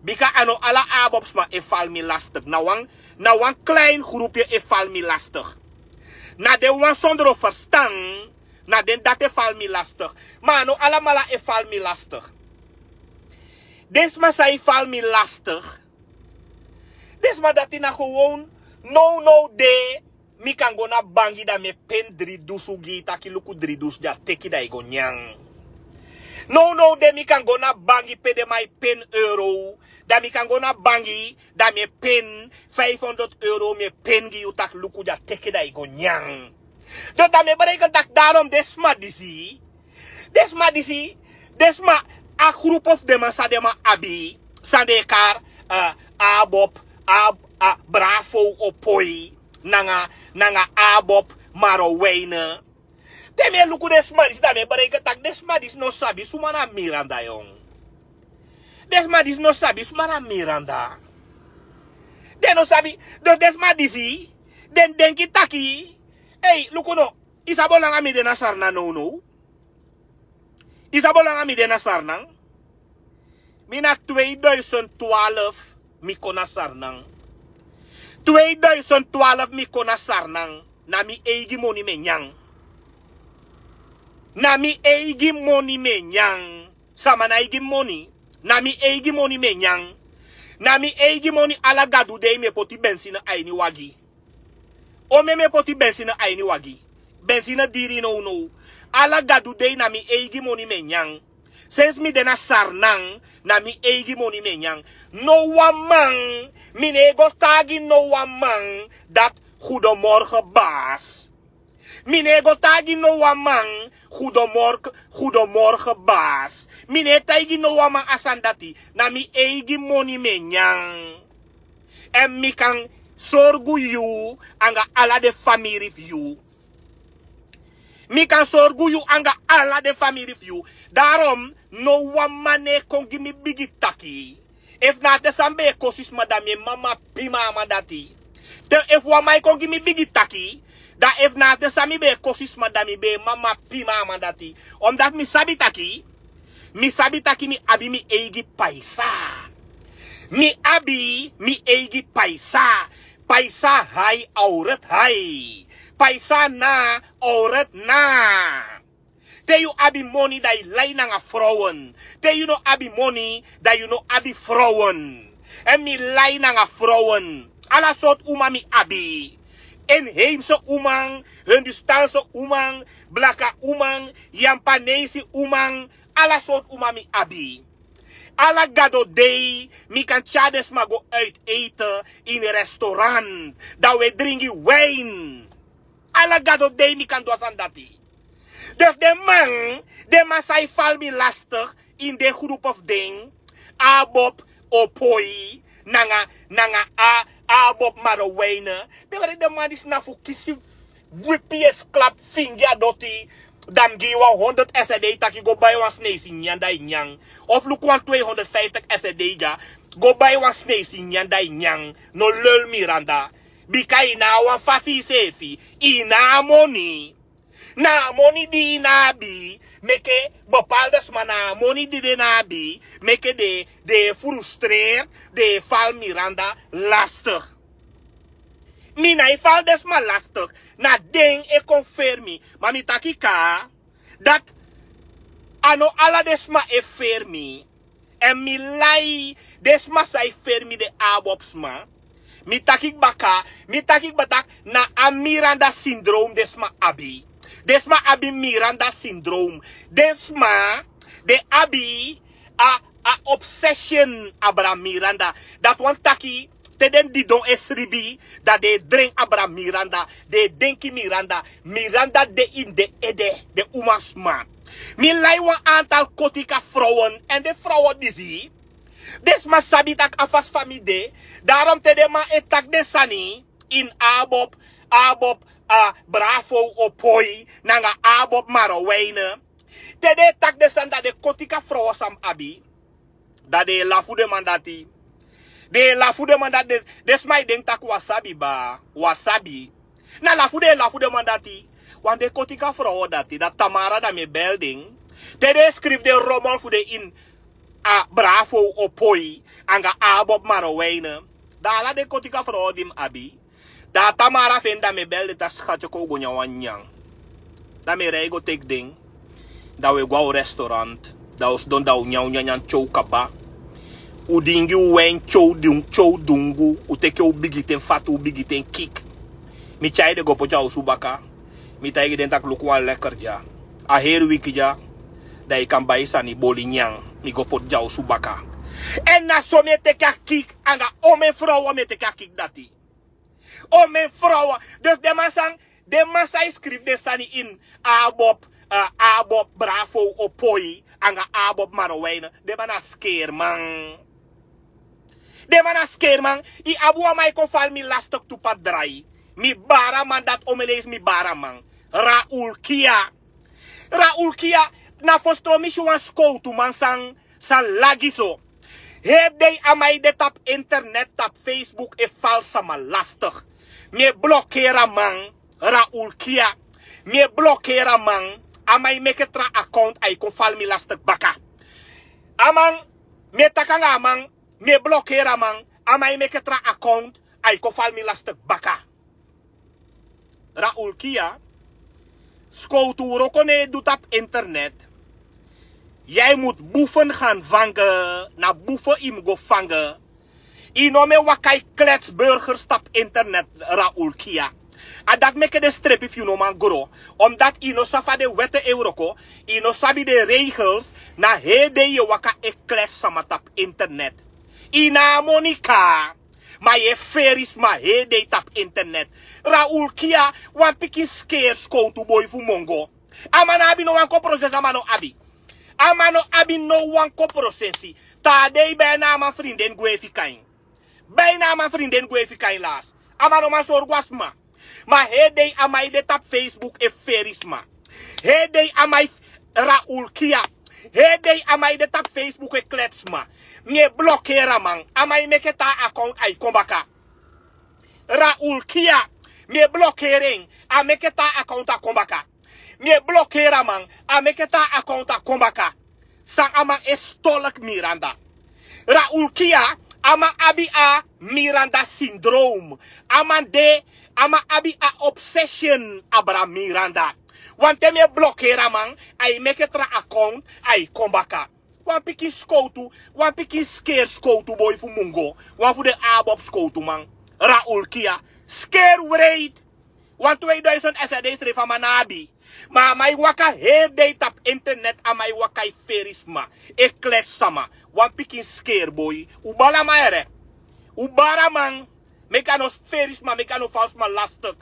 Bika a no ala Abob sma e fali mi lastig. Na wan, na wan klein grupu e fali mi lastig. Na den wan sondro ferstan, na den dati e fali mi lastig. Ma a no alamala e fali mi lastig. Den sma san e fali mi lastig, den sma dati na gewoon, nownow de mi kan go na bangi, dan mi e peni dri dusu gi yu, taki luku dri dusu, dan a teki, dan yu go nyan. Nownow de mi kan go na bangi pe den man e peni euro, dan mi kan go na bangi, dan mi e peni fifhonderd euro, mi e peni gi yu, taki luku, dan a teki, dan yu go nyan. Dus dan mi e bereikeni taki darom den sma disi, den sma disi, den sma, a grupu fu den man san den man abi, san den e kari, eh, Abob, Ab- a Bravo, Opoi, nanga, nanga Abob, Marowijne. Te mi e luku den sma disi, dan mi e bereikeni taki den sma disi no sabi suma na Miranda, yon. Den sma disi no sabi suma na Miranda. Den no sabi. Dus den sma disi, den denki taki, ei, luku no, yu sabi on langa mi de na Sarnan nownow? Yu sabi on langa mi de na Sarnan? Mi na tweeduizend twaalf mi kon na Sarnan. Tweeduizend twaalf mi kon na Sarnan. Na mi eigi moni mi e nyan. Na mi eigi moni mi e nyan. Sama na eigi moni. Na mi eigi moni mi e nyan. Na mi eigi moni, ala gadu dei mi e poti benzine a ini wagi. Omeni mi e poti benzine a ini wagi. Benzine diri nownow. Ala gadu dei na mi eigi moni mi e nyan. Sensi mi de na Sarnan, na mi eigi moni mi e nyan. No wan man, mi no e go taigi no wan man dati goedemorgen baas. Mi no e go taigi no wan man goedemorgen, goedemorgen baas. Mi no e taigi no wan man a sani dati, na mi eigi moni mi e nyan. Èn mi kan sorgu yu anga ala den famiri fu yu. Mi kan sorgu yu anga ala den famiri fu yu. Darom, no wan man no e kon gi mi bigi taki. Efu na a ten san mi ben e kosi sma, dan mi e mama pima a man dati. Te efu wan man e kon gi mi bigi taki, dan efu na a ten san mi ben e kosi sma, dan mi ben e mama pima a man dati. Omdati mi sabi taki, mi sabi taki mi abi mi eigi paisa. Mi abi mi eigi paisa. Paisa hai, awret hai. Paisa na, awret na. Te yu abi moni, dan yu lai nanga frowen. Te yu no abi moni, dan yu no abi frowen. Èn mi lai nanga frowen. Ala sortu uma mi abi. Inheemse uma, Hindustanse uma, blaka uma, Yapanese uma, ala sortu uma mi abi. Ala gado dei mi kan tyari den sma go uit eten ini restaurant, dan un e dringi wijn. Ala gado dei mi kan du a sani dati. Dus den man, den man san e fali mi lastig, ini den grupu fu den, Abob o poi nanga nanga a Abob Marowijne. Pe weri den man disi na fu kisi wipi e sklap fingi a doti. Dan mi gi yu wan honderd sd taki go bai wan sneisi nyan da i nyan. Of luku wan tweehonderdvijftig sd dya. Go bai wan sneisi nyan da i nyan. No lul Miranda. Bika i na a wan fa fu iseefi. I na a moni. Na a moni di i na abi meke bepaalde sma na a moni di den na abi meke den e frustreer. Den e fal Miranda lastig. Mi na e fal den sma lastig. Na den e kon feri mi. Ma mi taki kaa dati a no ala den sma e feri mi. Èn mi lai den sma san e feri mi den Abob sma. Mi taki kba kaa mi taki kba taki na a Miranda syndroom den sma abi. Den sma abi Miranda syndroom. Den sma den abi a a obsession abra Miranda. Dati wani taki te den didon e sribi dan den e dren abra Miranda. Den e denki Miranda. Miranda de ini den ede den umasma. Mi lai wan antal kotika frowen èn den frowen disi den sma sabi tak' a fasi fa mi de. Darom te den man e taki den sani ini Abob Abob a Bravo o poi nanga Abob Marowijne. Te den e taki den sani dan den kotika frowen san mi abi. Dan den e lafu den man dati. Den e lafu den man dati den sma e denki tak' wi á sabi baa wi á sabi. Na lafu den e lafu den man dati. Wan den kotika frowen dati dan tamara dan mi e beli den. Te den e skrifi den romol fu den ini a Bravo o poi anga Abob Marowijne. Dan ala den kotika frowen di mi abi. Dan a tamara fu en dan mi e beli den taki skati kon un go nyan wan nyan. Dan mi e rei go teki den. Dan un e go a un restaurant. Dan un sidon dan un nyan un nyanyan te un kaba. Un dingi un win te un dungu un teki en un bigiten fatu un bigiten kiki. Mi tyai den go poti a osu baka. Mi taigi den tak' luku wan lekker dya. A heri wiki dya. Dan yu kan bai sani boli nyan. Mi go poti den a osu baka. Èn na so mi e teki a kiki anga omen frowen mi e teki a kiki dati. Omen frowen. Dus den man san den man san e skrifi den sani ini Abob Abob Bravo o poi anga Abob Marowijne. Den man na skeriman. Den man na skeriman. Yu abi wan man e kon fali mi lastik tu pati drai. Mi bari a man dati omen leisi mi bari a man. Raul Kia. Raul Kia. Na fostromi si wan skowtuman san san lagi so. Heri dei a man e de tapu internet tapu facebook e fali sama lastik. Mi e blokeri a man. Raul Kia. Mi e blokeri a man. A man e meke tra akownt a e kon fali mi lastik baka. A man mi e taki anga a man. Mi e blokeri a man. A man e meke tra akownt a e kon fali mi lastik baka. Raul Kia. Skowtu wroko no e du tapu internet. Yu e mus bufen gan vange. Na bufen yu mus go vange. Yu no mu e waka e kletsburgers tapu internet. Raul Kia. A dati meke den strepi fu yu no man gro. Omdati yu no sabi fa den wete e wroko. Yu no sabi den regels. Na heri dei yu e waka e klets sama tapu internet. Yu na a moni kaa. Ma yu e feri sma heri dei tapu internet. Raul Kia. Wan pikin skeri skowtu boi fu mongo. A man no abi no wan kon prosensi a man no abi. A man no abi no wan kon prosensi. Taa dei ben na a man frinden gwe e fika en. Ben na a man frinden gwe e fika en lasi. A man no man sorgu a sma. Ma heri dei a man e de tapu facebook e feri sma. Heri dei a man e raul kia. Heri dei a man e de tapu facebook e kleti sma. Mi e blokeri a man. A man e meke taa akownt a e kon baka. Raul kia. Mi e blokeri en. A meke taa akownt a kon baka. Mi e blokeri a man. A meke taa akownt a kon baka. San a man e stoliki miranda. Raul kia. A man abi a miranda syndroom. A man de. A man abi a obsession abra miranda. Wanten mi e blokeri a man. A e meke tra akownt a e kon baka. Wan pikin skowtu. Wan pikin skeri skowtu boi fu mungo. Wan fu den abob skowtuman. Raul kia. Skeri wreiti. Wan tweeduisend srd strefi a man no abi. Ma a man e waka heri dei tapu internet a man e waka e feri sma. E kleti sama. Wan pikin skeri boi. Un bari a man here. Un bari a man. Meke a no feri sma meke a no fali sma lastik.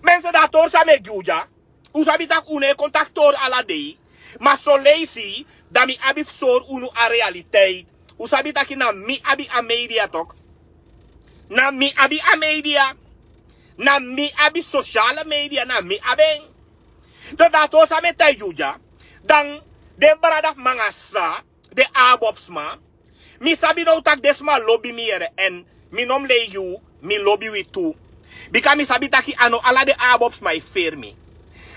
Mense dan a tori san mi e gi un dya. Un sabi tak' un no e kon taki tori ala dei. Ma son leisi Dan mi abi fu sori unu a realiteit. Un sabi taki na mi abi a media tok. Na mi abi a media. Na mi abi sosiale media, na mi abi en. Dan dati o san mi e taigi unu dya. Dan den brada fu mi anga sa, den abop sma. Mi sabi now taki den sma lobi mi yere, èn mi no mus leigi unu, mi lobi wi tu. Bika mi sabi taki a no ala den abop sma e feri mi.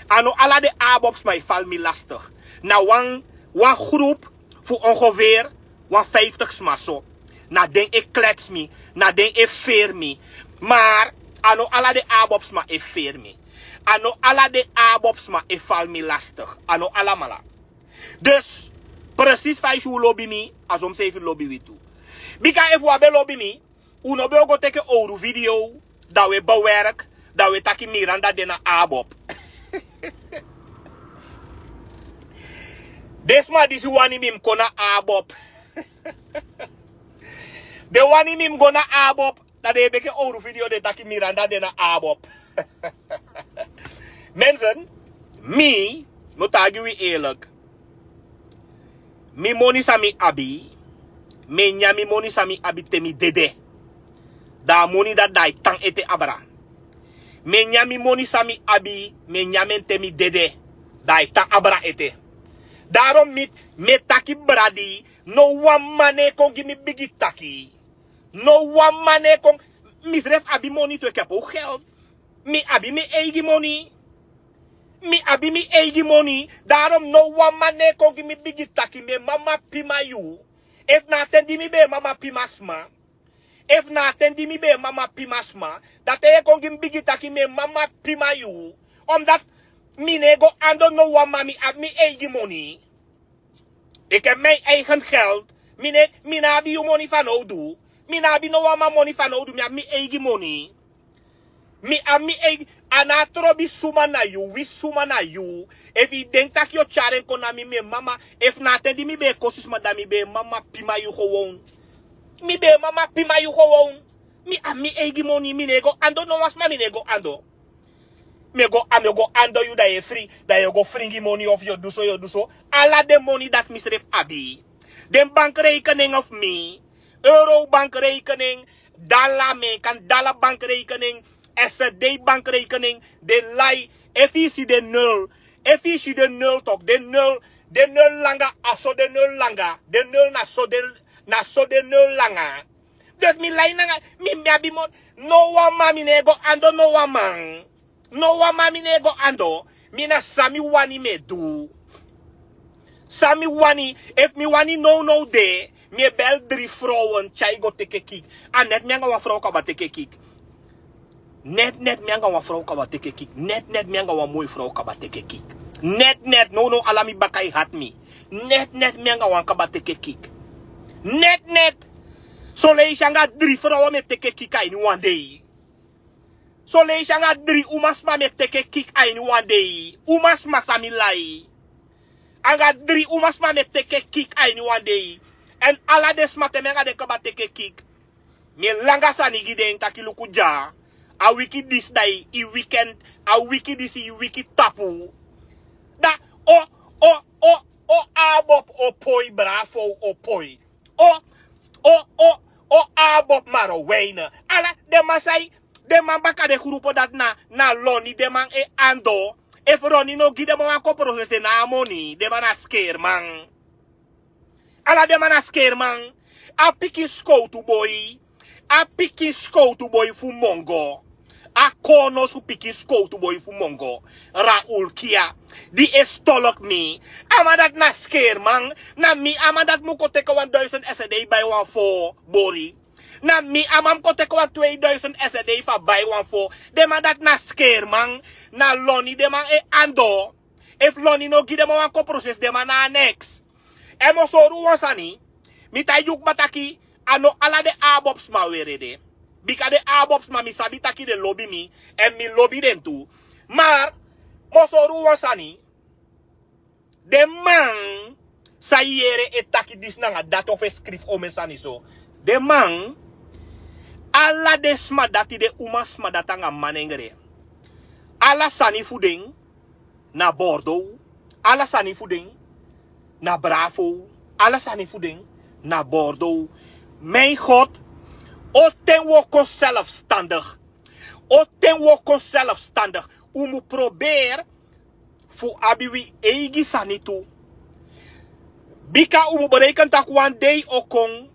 A no ala den abop sma e fali mi lastig. Na wan, wan grupu fu ongeveer wan fiftig sma so. Na den e klets mi, na den e feri mi. Maar a no ala den abop sma e feri mi. A no ala den abop sma e fali mi lastig. A no alamala. Dus, precies fa yu si un lobi mi, a so mi seefi lobi wi tu. Bika efu un á be lobi mi, un no be o go teke owru video, dan un e bewerk, dan un e taki Miranda de na abop. Den sma disi wani mi mus kon na abop. Den wani mi mus go na abop. Dan den e meke owru video, den taki Miranda de na abop. Mensen, mi, mi o taigi wi eerlijk. Mi moni san mi abi, mi e nyan mi moni san mi abi te mi dede. Dan a moni dati dan a e tan ete abra. Mi e nyan mi moni san mi abi, mi e nyan mi en te mi dede. Dan a e tan abra ete. Daarom mi, mi e taki bradi, no wan man no e kon gi mi bigi taki. No wan man no e kon. Mi srefi abi moni tu, ik heb ook geld. Mi abi mi eigi moni. Mi abi mi eigi moni. Daarom no wan man no e kon gi mi bigi taki mi e mama pima yu. Efu na a ten di mi be e mama pima sma. Efu na a ten di mi be e mama pima sma. Dan te yu e kon gi mi bigi taki mi e mama pima yu. Omdat mi no e go ando no wan man, mi abi mi eigi moni. Ik heb mijn eigen geld. Mi no, mi no abi yu moni fanowdu. Mi no abi no wan man moni fanowdu. Mi abi mi eigi moni. Mi abi mi eigi. A no a trobi suma na yu, wi suma na yu. Efu yu denki taki yu o tyari en kon na mi, mi e mama. Efu na a ten di mi be e kosi sma, dan mi be e mama pima yu gewoon. Mi be e mama pima yu gewoon. Mi abi mi eigi moni, mi no e go ando no wan sma, mi no e go ando. Mi e go, a mi e go ando yu, dan yu e fri, dan yu o go fringi moni of yu o du so, yu o du so. Ala den moni dati mi srefi abi. Den bankrekening fu mi, euro bankrekening, dala, Ameekan dala bankrekening, S D bankrekening, den lai, efu yu si den nul, efu yu si den nul tok, den nul, den nul langa, a so den nul langa, den nul na so den, na so den nul langa. Dus mi lai nanga, mi, mi abi mo, no wan man mi no e go ando, no wan man. No wan man mi no e go ando. Mi na san mi wani mi e du. San mi wani, efu mi wani nownow de, mi e bel dri frowen, tyai go teke kik. A net mi anga wan frow kaba teke kik. Net net mi anga wan frow kaba teke kik. Net net mi anga wan moi frow kaba teke kik. Net net, nownow ala mi baka e hati mi. Net net mi anga wan kaba teke kik. Net net. Son leisi anga dri frow mi e teke kik a ini wan dei. Son leisi anga dri umasma mi e teke kik a ini wan dei. Umasma san mi lai. Anga dri umasma mi e teke kik a ini wan dei. Èn ala den sma, te mi anga den kaba teke kik, mi e langa sani gi den taki luku dya. A wiki disi dan yu wiki en, a wiki disi yu wiki tapu. Dan o, o, o, o, abop o poi, bravo o poi. O, o, o, o, abop maro wijne. Ala den man sai, den man baka den grupu dati na, na loni den man e ando. Efu loni no gi den man wan kon proses, den no abi moni, den man na skeerman. Ala den man na skeerman. A pikin skowtu boi. A pikin skowtu boi fu Mongo. A konosu pikin skowtu boi fu Mongo. Raul Kia. Di e stolok mi. A man dati na skeerman. Na mi a man dati mu kon teke wan duizend S D bai wan fo bori. Na mi a man mu kon teke wan tweeduizend S D fu a bai wan fo. Den man dati na skeerman. Na loni den man e ando. Efu loni no gi den man wan kon proses, den man na a neks. Èn mi o sori unu wan sani. Mi taigi unu kba taki a no ala den abop sma weri ede. Bika den abop sma mi sabi taki den lobi mi. Èn mi lobi den tu. Maar mi o sori unu wan sani. Den man san yu yere e taki disi nanga dati of e skrifi omen sani so. Den man, ala den sma dati, den umasma dati anga manengre. Ala sani fu den na Bordeaux. Ala sani fu den na Bravo. Ala sani fu den na Bordeaux. Mijn God, o ten wo kon zelfstandig. O ten wo kon zelfstandig. Un mu probeer fu abi wi eigi sani tu. Bika un mu bereiken taki wan dei o kon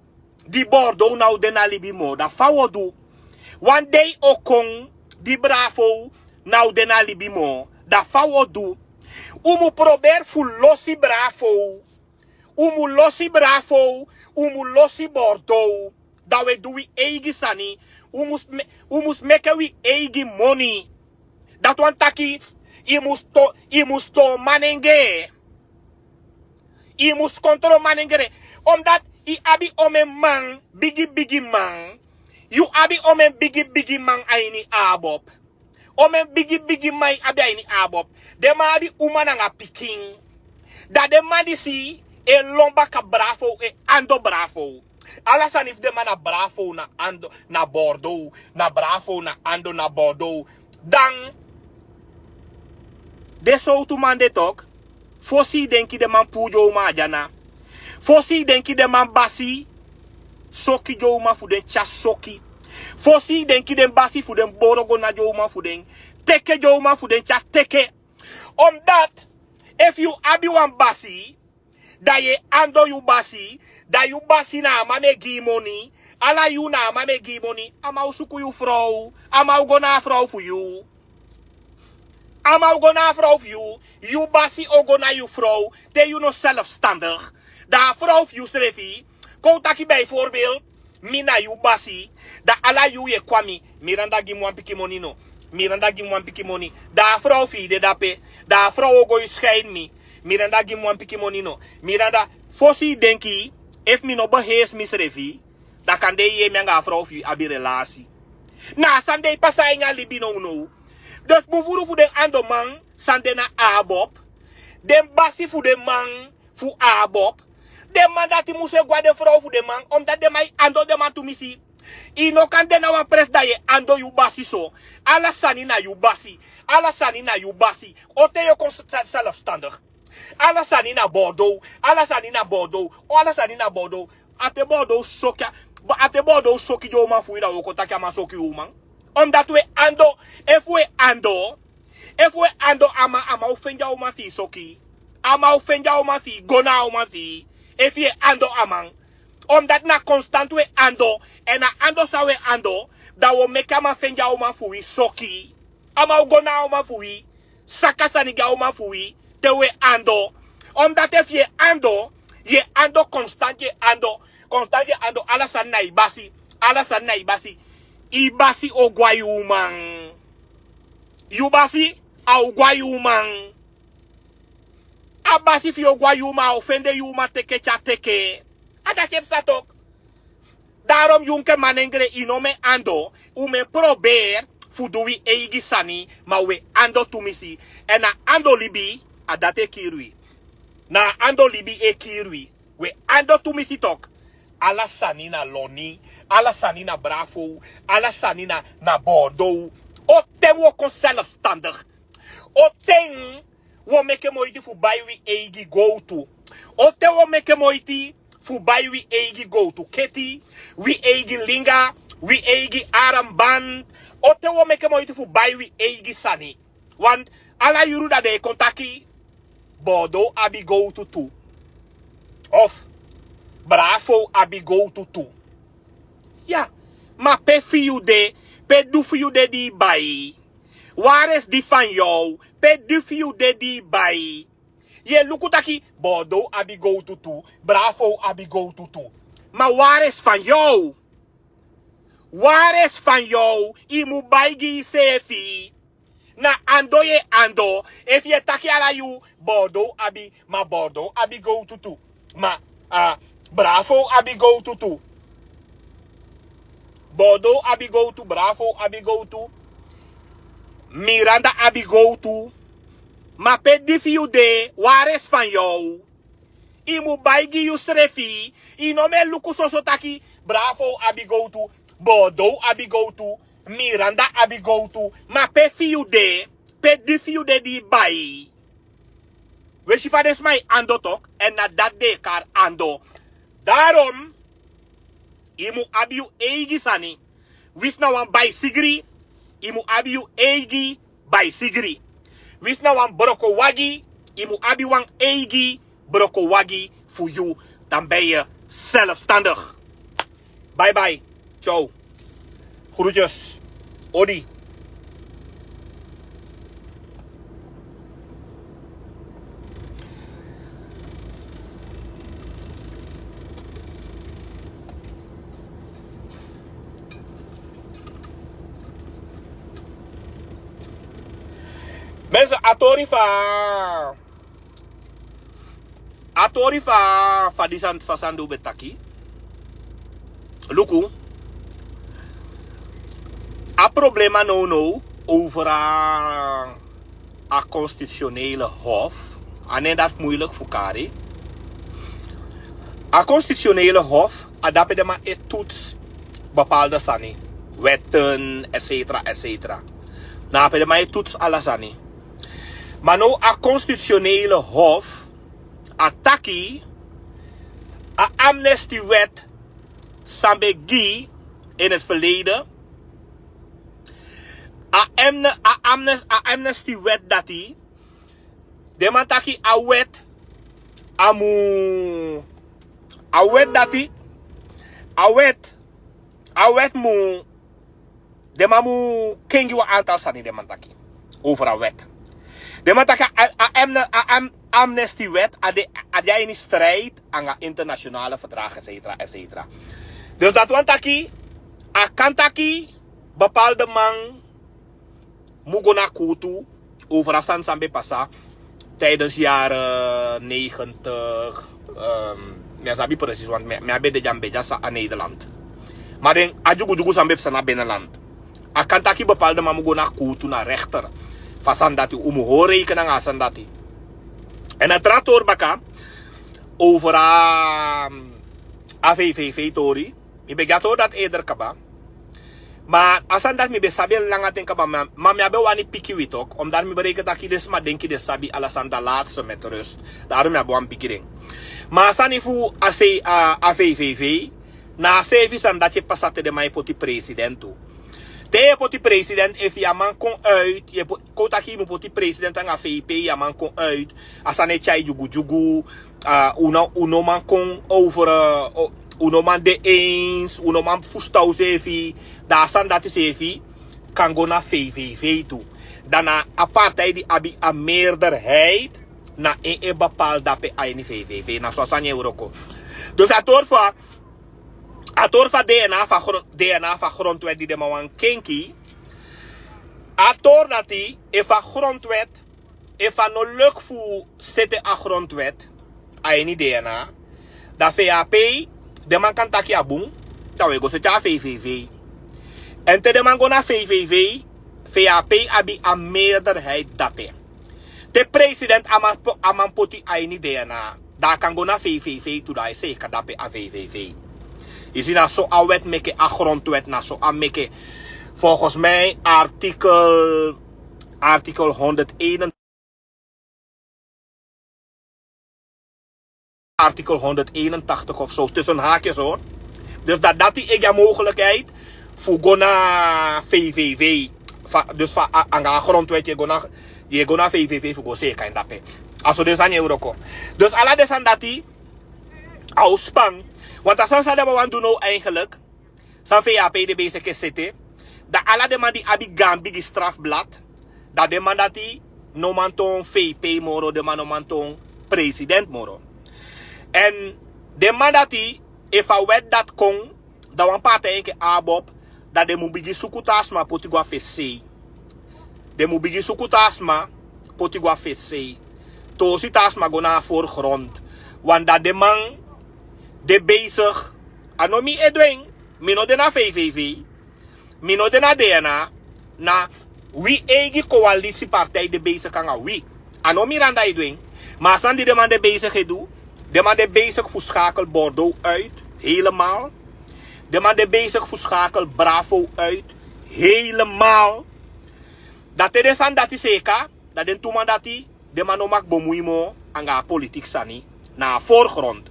di Bordeaux na o de na libi moo, da fa wo du? Wan dei o kon di Bravo na o de na libi moo, da fa wo du? Un mu probeer fu losi Bravo. Un mu losi Bravo. Un mu losi Bordeaux. Da we du wi eigi sani. Un mus me- un mus meke wi eigi moni. Dati wan taki, i mus to- i mus to manengere. I mus kontro manengere. Omdat i abi omen man, bigi bigi man. Yu abi omen bigi bigi man a ini abob. Omen bigi bigi man i abi a ini abob. Den man abi uma nanga pikin. Da den man disi e lon baka Bravo, e ando Bravo. Ala sani fu den man na Bravo, na ando, na Bordeaux, na Bravo, na ando, na Bordeaux. Dan den sowtu man de tok. Fosi i denki den man puu den uman a dyana. Fosi i denki den man basi soki den uman fu den tyari soki. Fosi i denki den basi fu den boro go na den uman fu den, teke den uman fu den tyari teke. Omdat efu yu abi wan basi, da yu e ando yu basi, da yu basi na a man mu e gi yu moni. Ala yuu na a man mu e gi yu moni. A man o suku yu frow. A man o go na a frow fu yu. A man o go na a frow fu yu. Yu basi o go na yu frow. Te yu no zelfstandig, da a frow fu yu srefi, kon un taki bijvoorbeeld, mi na yu basi, da ala yuu yu e kon a mi. Miranda, gi mi wan pikin moni no. Miranda, gi mi wan pikin moni. Da a frow fi yu de dape. Da a frow o go yu schijn mi. Miranda, gi mi wan pikin moni no. Miranda, fosi i denki, efu mi no beheers misrefi, da kande yu e mi anga a frow fi yu abi relasi. Na a sani de e pasa a ini a libi nownow. Dus bun furu fu den andoman san de na abob, den basi fu den man fu abob, den man dati mus e go na den frow fu den man, omdat den man e ando den man tumisi. I no kan de na wan presi da yu e ando yu basi so. Ala sani na yu basi. Ala sani na yu basi. O ten yu o kon s- s- zelfstandig? Ala sani na Bordeaux. Ala sani na Bordeaux. O, ala sani na Bordeaux. A te Bordeaux soki a- a te Bordeaux soki den uman fu yu, da wi o kon taki a man soki yu uman. Omdat wi e ando. Efu wi e ando, efu wi e ando a man, a man o fende a uman fi yu soki. A man o fende a uman fi yu, go na a uman fi yu. Efu yu e ando a man. Omdat na constant wi e ando. Èn a ando san wi e ando, da wi o meke a man fende a uman fu wi soki. A man o go na a uman fu wi, saka sani gi a uman fu wi, te wi e ando. Omdat efu yu e ando, yu e ando constant, yu e ando constant, yu e ando, ala sani na yu basi. Ala sani na yu basi. Yu basi o go na yu uman. Yu basi a o go na yu uman. A basi fi yu o go na yu uman, a o fende yu uman teke tyari teke. A dati e psa tok. Daarom yu enke manengre, i no mu e ando, un mu e probeer fu du wi eigi sani, ma un e ando tumisi. Èn na ando libi, a dati e kiri wi. Na ando libi e kiri wi. Un e ando tumisi tok. Ala sani na loni, ala sani na Bravo, ala sani na, na Bordeaux. O ten wi o kon zelfstandig? O ten wi o meke moiti fu bai wi eigi gowtu? O ten wi o meke moiti fu bai wi eigi gowtu keti, wi eigi linga, wi eigi armband? O ten wi o meke moiti fu bai wi eigi sani? Want ala yuru da den e kon taki Bordeaux abi gowtu tu. Of Bravo abi gowtu tu. Ya, ma pe fi yu de, pe du fi yu de di i bai? Wari esi di fan yu? Pe du fi yu de di i bai? Yu e luku taki Bordeaux abi gowtu tu, Bravo abi gowtu tu. Ma wari esi fan yu? Wari esi fan yu? I mu bai gi iseefi. Na ando yu e ando. Efu yu e taki ala yuu Bordeaux abi, ma Bordeaux abi gowtu tu. Ma, ah, Bravo abi gowtu tu. Bordeaux abi gowtu, Bravo abi gowtu. Miranda abi gowtu. Ma pe du fi yu de, wari esi fan yu? I mu bai gi yusrefi. I no mu e luku soso taki Bravo abi gowtu, Bordeaux abi gowtu, Miranda abi gowtu. Ma pe fi yu de, pe du fi yu de di i bai? We si fa den sma e ando tok, èn na dati den e kari ando. Darom, yu mu abi yu eigi sani. Wisi na wan baisigri, yu mu abi yu eigi baisigri. Wisi na wan broko wagi, yu mu abi wan eigi broko wagi fu yu. Dan ben yu zelfstandig. Bye bye. Ciao. Groetjes. Odi. Mensen, a tori fa, a tori fa, fa di san, fa san di un ben taki. Luku, a problema nownow over a, a constitutionele hof. A no dati moeilijk fu kari. A constitutionele hof, a dape den man e toets bepaalde sani, wetten, et cetera, et cetera. Na ape den man e toets ala sani. Maar now a constitutionele hof a taki, a amnestiewet san ben gi in het verleden, a amne-, a amnes-, a amnestiewet dati, den man taki a wet, a mu, a wet dati, a wet, a wet mu, den man mu kengi wan aantal sani, den man taki over a wet. Den man taki a, a, a, a, a amnestiewet, a de, a de a ini strijd anga internationale verdragen, et cetera, et cetera. Dus dati wani taki, a kan taki bepaalde man mu go na kuutu over a sani san ben pasa tijdens jaren negentig. Ehm, mi á sabi precies, want mi, mi á ben de dya, mi ben dya sa a Nederland. Maar den a dyugudyugu san ben pasa na binnenland. A kan taki bepaalde man mu go na kuutu, na rechter. Fu a sani dati, un mu hori rekening anga a sani dati. En a tra tori baka over a, a VVV tori. Mi ben gi a tori dati eerder kaba. Ma a sani dati mi ben sabi en langa ten kaba, ma, ma mi á ben wani piki wi tok, omdat mi ben reken taki den sma denki den sabi ala sani, dan laat ze met rust. Daarom mi á ben wani piki den. Ma a sani fu a sei, a, a VVV, na a seefi sani dati e pasa te den man e poti president tu. Te yu e poti president, efu yu á man kon uit, yu e po-, kon taki yu mu poti president anga VP, yu á man kon uit. A sani e tyai dyugudyugu, a, un no, un no man kon over, eh, o-, un no man de eens, un no man fusutan useefi, dan a sani dati seefi kan go na VVV tu. Dan na a partij di abi a meerderheid, na en e bepaal dape a ini VVV, na so a sani e wroko. Dus a tori fa, a tori fa DNA fu a gron-, DNA fu a grondwet di den man wani kenki. A tori dati, efu a grondwet, efu a no leki fu seti a grondwet a ini DNA, dan VHP, den man kan taki a bun, dan un e go seti a VVV. En te den man go na VVV, VHP abi a meerderheid dape. Te president á man po-, á man poti a ini DNA, dan a kan go na VVV tu, dan a e seeka dape a VVV. Yu si, na so a wet meke, a grondwet na so a meke. Volgens mij artikel, artikel honderdeenentachtig, artikel honderdeenentachtig of zo, tussen haakjes hoor. Dus dat, dati e gi a mogelijkheid fu go na VVV. Fa, dus fa a, anga a grondwet yu e go na, yu e go na VVV fu go seeka en dape. A so den sani e wroko. Dus ala den sani dati, a o span. Want a sani san den man wani du now eigenlijk, san VHP de bezig e seti, dan ala den man di abi gaan bigi strafblad, dan den man dati no man toon VP moro, den man no man toon president moro. En den man dati, efu a wet dati kon, dan wan partij enke ABOP, dan den mu bigin suku taa sma poti go a fesi sei. Den mu bigin suku taa sma poti go a fesi sei. Tosi taa sma go na a voorgrond. Want dan den man de bezig, a no mi e du en, mi no de na VVV, mi no de na DNA, na wi eigi coalitiepartij de bezig anga wi. A no Miranda e du en. Ma a sani di den man de bezig e du, den man de bezig fu schakel Bordeaux uit, helemaal. Den man de bezig fu schakel Bravo uit, helemaal. Dan te den sani dati seeka, dan den tu man dati, den man no mag bemoei moo. anga a politiki sani na a voorgrond.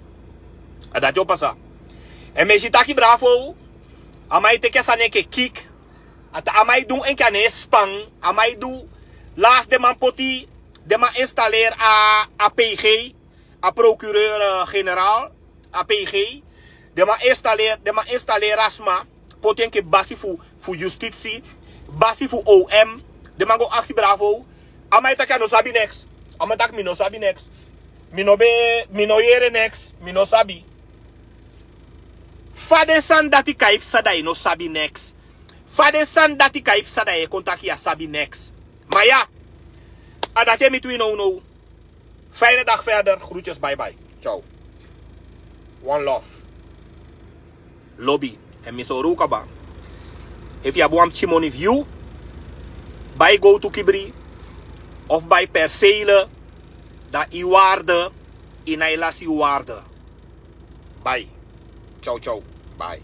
A dati o pasa. En mi e si taki bravo, a man e teki a sani enke kik. A man e du enke a no e span. A man e du. Last den man poti, den man installeri a pg, a procureur generaal, a pg. Den man installeri a sma, poti enke basi fu yustitisi, basi fu om. Den man go aksi bravo. A man e taki a no sabi neks. A man taki mi no sabi neks. Mi no ben, mi no yere neks, mi no sabi. Fa den sani dati kai psa dan yu no sabi neks? Fa den sani dati kai psa dan yu e kon taki yu á sabi neks? Ma ya, a dati e miti wi nownow. Fijne dag verder. Groetjes, bye bye. Ciao. One love. Lobi. En mi sori un kaba. Efu yu abi wan pikin moni fu yu, bai gowtu kibri of bai percele, dan yu waarde, yu na e lasi yu waarde. Bai. Ciao ciao. Bai.